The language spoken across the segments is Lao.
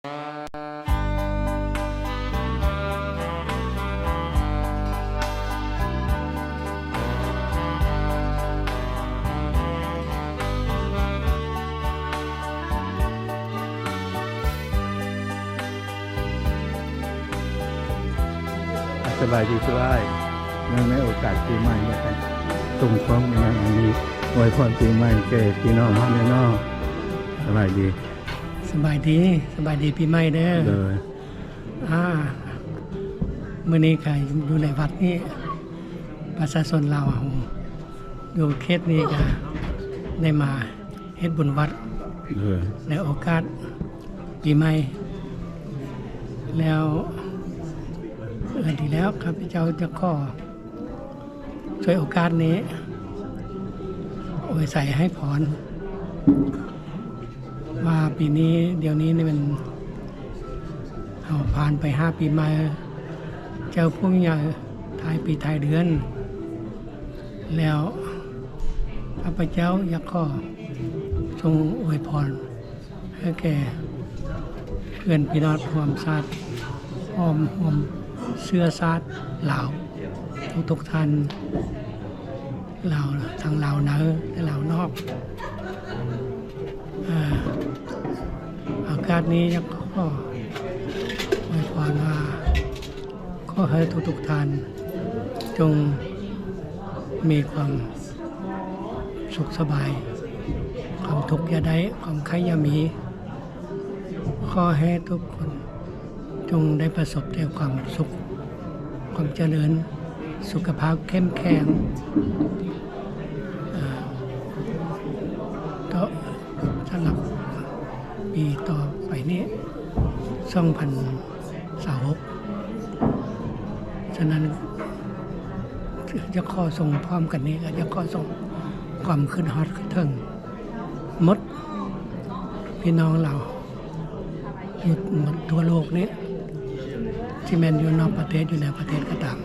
ສະບາຍດີທຸກທ່ານ. ເນື່ອງໃນໂອກາດປີໃໝ່ ແລ້ວກໍສົ່ງຄວາມອວຍພອນປີໃໝ່ແກ່ພີ່ນ້ອງເຮົາແດ່ເນາະ. ສະບາຍດີ. ສະບາຍດີ, ສະບາຍດີປີໃໝ່ເດີ. ໂດຍ. ອ່າ ມື້ນີ້ກໍຢູ່ໃນວັດນີ້ ປະຊາຊົນລາວເຮົາຢູ່ເຂດນີ້ກໍໄດ້ມາເຮັດບຸນວັດ ໂດຍ ໃນໂອກາດປີໃໝ່ ແລ້ວ ເອີ ດີແລ້ວ ຂ້າພະເຈົ້າຈະຂໍ ຊ່ວຍໂອກາດນີ້ອວຍໄຊໃຫ້ພອນ ວ່າປີນີ້ ດຽວນີ້ນີ້ແມ່ນເຮົາຜ່ານໄປຫາປີໃໝ່ ເຈົ້າຜູ້ໃຫຍ່ທ້າຍປີທ້າຍເດືອນ ແລ້ວຂ້າພະເຈົ້າຢາກຂໍສົ່ງອວຍພອນ ໃຫ້ແກ່ເພື່ອນພີ່ນ້ອງຮ່ວມຊາດ ຮ່ວມ ຮ່ວມເຊື້ອຊາດລາວ ທຸກໆທ່ານ ລາວ ທັງລາວໃນ ແລະ ລາວນອກ. ອາ ໂອກາດນີ້ຢາກຂໍອວຍພອນວ່າ ຂໍໃຫ້ທຸກໆທ່ານ ຈົ່ງມີຄວາມສຸກສະບາຍ, ຄວາມທຸກຢ່າໄດ້, ຄວາມໄຂ້ຢ່າມີ. ຂໍໃຫ້ທຸກຄົນຈົ່ງໄດ້ປະສົບແຕ່ຄວາມສຸກ, ຄວາມຈະເລີນ, ສຸຂະພາບເຂັ້ມແຂງ. ເອີ ຕໍ່ ສຳລັບປີຕໍ່ໄປນີ້ ສອງພັນຊາວຫົກ ສະນັ້ນ ຢາກຂໍສົ່ງພ້ອມກັນນີ້ ກໍຢາກຂໍສົ່ງຄວາມຄິດຮອດຄິດເຖິງໝົດ ພີ່ນ້ອງລາວຢູ່ໝົດທົ່ວໂລກນີ້ ຊິແມ່ນຢູ່ນອກປະເທດ ຢູ່ໃນປະເທດກໍຕາມ.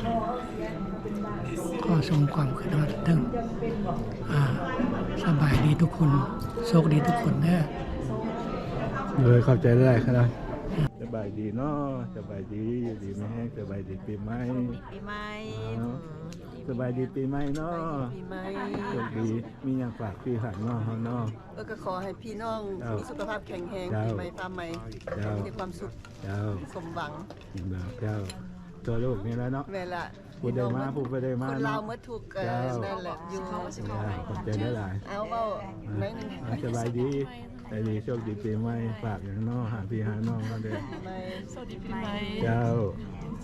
ຂໍສົ່ງຄວາມຄິດຮອດເຖິງ ອາ ສະບາຍດີທຸກຄົນ ໂຊກດີທຸກຄົນເດີ. ໂດຍ ຂອບໃຈຫຼາຍໆ ຄະນະ. ສະບາຍດີເນາະ ສະບາຍດີ ຢູ່ດີມີແຮງ ສະບາຍດີປີໃໝ່ ສະບາຍດີປີໃໝ່ເນາະ ສະບາຍດີປີໃໝ່ ໂຊກດີ ມີຫຍັງຝາກພີ່ຝາກນ້ອງເຮົາເນາະ. ເອີ ກໍຂໍໃຫ້ພີ່ນ້ອງ ເຈົ້າ ມີສຸຂະພາບແຂງແຮງ ເຈົ້າ ປີໃໝ່ຟ້າໃໝ່ ເຈົ້າ ມີແຕ່ຄວາມສຸກ ເຈົ້າ ສົມຫວັງ ເຈົ້າ ທົ່ວໂລກນີ້ແຫຼະເນາະ ແມ່ນລະ. ຜູ້ໃດມາ ຜູ້ບໍ່ໄດ້ມາ ຄົນລາວເນາະ ໝົດທຸກ ເອີ ເຈົ້າ ນັ້ນແຫຼະ ຢູ່ ເຈົ້າ ຂອບໃຈຫຼາຍໆ ເອົາເວົ້າໜ້ອຍໜຶ່ງ ເອົາ ສະບາຍດີ ສະບາຍດີ ໂຊກດີປີໃໝ່ ຝາກຫຍັງເນາະ ຫາພີ່ຫານ້ອງເຮົາເດີ. ໂຊກດີປີໃໝ່ ເຈົ້າ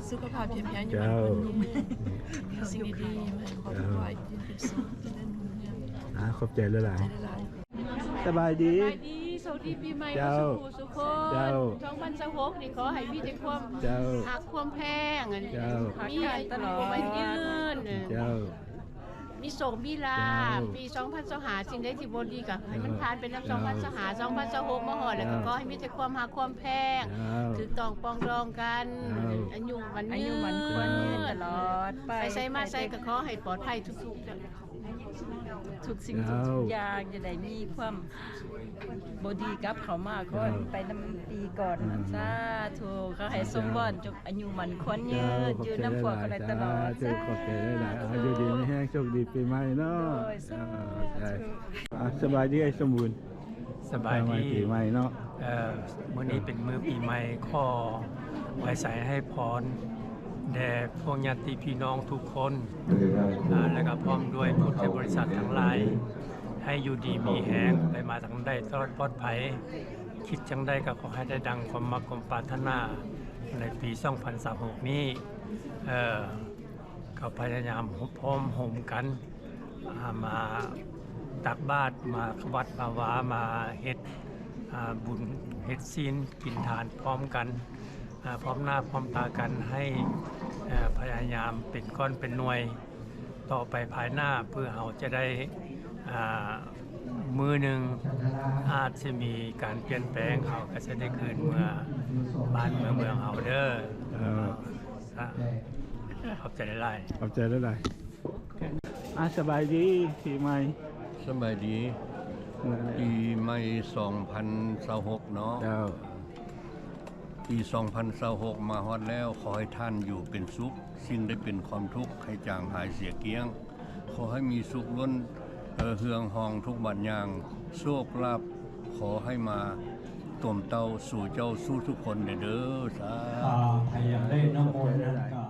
ສຸຂະພາບເຂັ້ມແຂງ ເຈົ້າ ຢູ່ບ້ານຄົນໜຸ່ມ ສິ່ງດີໆ ໃຫ້ຄອບຄົວ ເຈົ້າ ເປັນສຸກ ຈະເລີນຮຸ່ງເຮືອງ. ອາ ຂອບໃຈຫຼາຍໆ ຂອບໃຈຫຼາຍໆ. ສະບາຍດີ ສະບາຍດີ ໂຊກດີປີໃໝ່ ເຈົ້າ ເບິດສູ່ຜູ້ສູ່ຄົນ ເຈົ້າ ສອງພັນຊາວຫົກນີ້ ຂໍໃຫ້ມີແຕ່ຄວາມ ເຈົ້າ ຮັກຄວາມແພງ ເຈົ້າ ມີອາຍຸໝັ້ນຍືນ ເຈົ້າ ມີໂຊກມີລາບ ເຈົ້າ ປີສອງພັນຊາວຫ້າ ສິ່ງໃດທີ່ບໍ່ດີກໍໃຫ້ມັນ ເຈົ້າ ຜ່ານໄປນຳ ເຈົ້າ ສອງພັນຊາວຫ້າ ສອງພັນຊາວຫົກ ມາຮອດແລ້ວກໍ ເຈົ້າ ຂໍໃຫ້ມີແຕ່ຄວາມຮັກຄວາມແພງ ເຈົ້າ ຖືກຕ້ອງປອງດອງກັນ ເຈົ້າ ອາຍຸໝັ້ນຍືນ ອາຍຸໝັ້ນຂວັນຍືນຕະຫຼອດໄປ ໄປໃສມາໃສກໍຂໍໃຫ້ປອດໄພທຸກໆ ທຸກສິ່ງ ເຈົ້າ ທຸກຢ່າງ ຢ່າໄດ້ມີຄວາມບໍ່ດີກັບເຂົ້າມາ ຂໍໃຫ້ມັນໄປນຳປີກ່ອນ. ອືມ ສາທຸ ຂໍໃຫ້ສົມຫວັງ ຈົ່ງອາຍຸໝັ້ນຂວັນຍືນ ເຈົ້າ ຢູ່ນຳພວກເຂົາໄດ້ຕະຫຼອດ. ສາທຸ ຂອບໃຈຫຼາຍໆ ເອົາ ຢູ່ດີມີແຮງ ໂຊກດີປີໃໝ່ເນາະ. ໂດຍ ສາທຸ ເອີ ອາ ສະບາຍດີອ້າຍສົມບູນ. ສະບາຍດີ ປີໃໝ່ເນາະ. ເອີ ມື້ນີ້ເປັນມື້ປີໃໝ່ ຂໍອວຍໄຊໃຫ້ພອນແດ່ພວກຍາດຕິພີ່ນ້ອງທຸກຄົນ ອາ ແລະກະພ້ອມດ້ວຍພຸດທະບໍລິສັດທັງຫຼາຍ ໃຫ້ຢູ່ດີມີແຮງ ໄປມາທາງໃດຕະຫຼອດປອດໄພ ຄິດຈັ່ງໃດກໍຂໍໃຫ້ໄດ້ດັ່ງຄວາມມັກຄວາມປາດຖະໜາໃນປີສອງພັນຊາວຫົກນີ້. ເອີ ກໍພະຍາຍາມຮ່ວມໂຮມກັນ ອາ ມາຕັກບາດ ມາວັດມາວາ ມາເຮັດ ອາ ບຸນເຮັດສິນກິນທານພ້ອມກັນ ອາ ພ້ອມໜ້າພ້ອມຕາກັນ ໃຫ້ ອາ ພະຍາຍາມເປັນກ້ອນເປັນໜ່ວຍຕໍ່ໄປພາຍໜ້າ ເພື່ອເຮົາຈະໄດ້ ອາ ມື້ໜຶ່ງອາດຊິມີການປ່ຽນແປງ ເຮົາກໍຈະໄດ້ຄືນເມືອບ້ານເມືອເມືອງເຮົາເດີ. ເອີ ຂອບໃຈຫຼາຍໆ ຂອບໃຈຫຼາຍໆ. ອາ ສະບາຍດີປີໃໝ່. ສະບາຍດີ ປີໃໝ່ສອງພັນຊາວຫົກເນາະ. ເຈົ້າ. ປີສອງພັນຊາວຫົກມາຮອດແລ້ວ, ຂໍໃຫ້ທ່ານຢູ່ເປັນສຸກ, ສິ່ງໃດເປັນຄວາມທຸກໃຫ້ຈາງຫາຍເສຍກ້ຽງ, ຂໍໃຫ້ມີສຸກລົ້ນເຮືອງຮອງທຸກບາດຍ່າງ, ໂຊກລາບຂໍໃຫ້ມາຕົມເຕົ້າສູ່ເຈົ້າສູ່ທຸກຄົນເດີ. ສາ ອ່າ ໃຜຢາກໄດ້ນ້ຳມົນນັ້ນກໍ